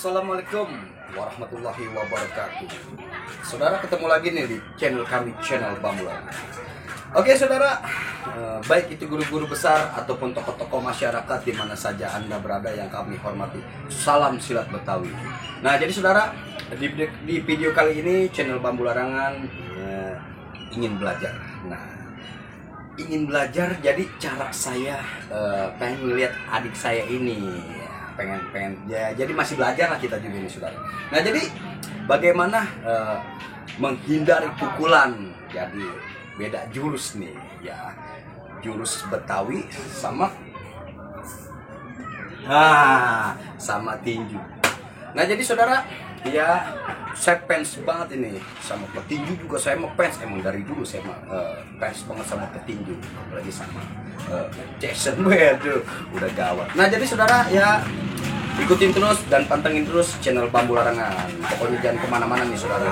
Assalamualaikum warahmatullahi wabarakatuh. Saudara, ketemu lagi nih di channel kami, channel Bamularang. Oke saudara, baik itu guru-guru besar ataupun tokoh-tokoh masyarakat di mana saja Anda berada yang kami hormati, salam silat Betawi. Nah jadi saudara, di video kali ini channel Bambularangan ingin belajar. Nah, ingin belajar, jadi cara saya pengen ngeliat adik saya ini, pengen ya, jadi masih belajar lah kita juga ini saudara. Nah jadi bagaimana menghindari pukulan, jadi beda jurus nih ya, jurus Betawi sama sama tinju. Nah jadi saudara ya, saya fans banget ini sama petinju juga. Saya mau fans emang dari dulu, saya fans banget sama petinju, apalagi sama Jason. Waduh, udah gawat. Nah jadi saudara ya, ikutin terus dan pantengin terus channel Bambularangan. Pokoknya jangan kemana-mana nih saudara.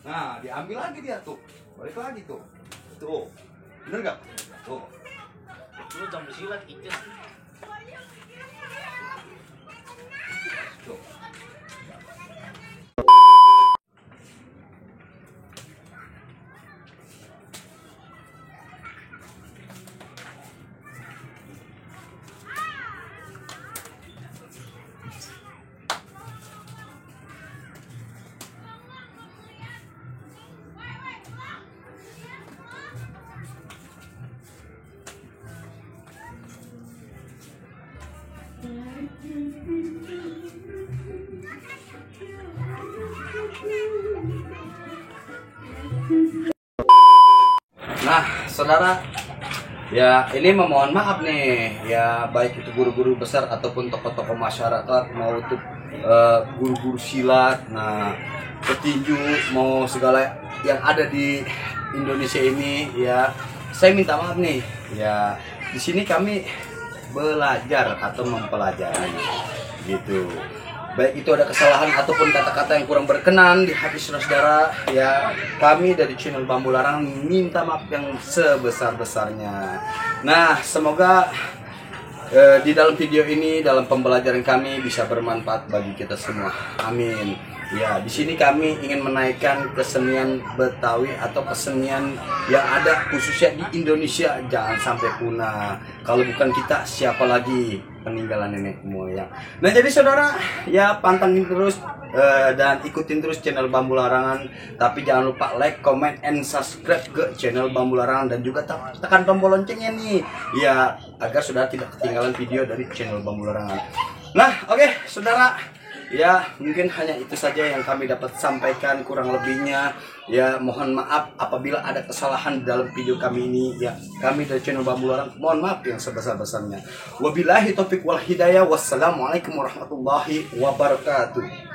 Nah diambil lagi dia tuh, balik lagi tuh, bener gak? Tuh. Lu jam silat itu. Tuh. Nah saudara ya, ini memohon maaf nih ya, baik itu guru-guru besar ataupun tokoh-tokoh masyarakat, mau itu guru-guru silat, nah petinju, mau segala yang ada di Indonesia ini ya, saya minta maaf nih ya. Di sini kami belajar atau mempelajari gitu, baik itu ada kesalahan ataupun kata-kata yang kurang berkenan di hati saudara ya, kami dari channel Bambularangan minta maaf yang sebesar-besarnya. Nah semoga di dalam video ini, dalam pembelajaran kami bisa bermanfaat bagi kita semua, amin ya. Di sini kami ingin menaikkan kesenian Betawi atau kesenian yang ada khususnya di Indonesia, jangan sampai punah. Kalau bukan kita, siapa lagi? Peninggalan nenek moyang. Nah jadi saudara ya, pantengin terus dan ikutin terus channel Bambularangan. Tapi jangan lupa like, comment, and subscribe ke channel Bambularangan, dan juga tekan tombol loncengnya nih ya, agar saudara tidak ketinggalan video dari channel Bambularangan. Nah oke saudara ya, mungkin hanya itu saja yang kami dapat sampaikan. Kurang lebihnya ya mohon maaf apabila ada kesalahan dalam video kami ini ya. Kami dari channel Bambularangan mohon maaf yang sebesar-besarnya. Wabillahi taufiq wal hidayah. Wassalamualaikum warahmatullahi wabarakatuh.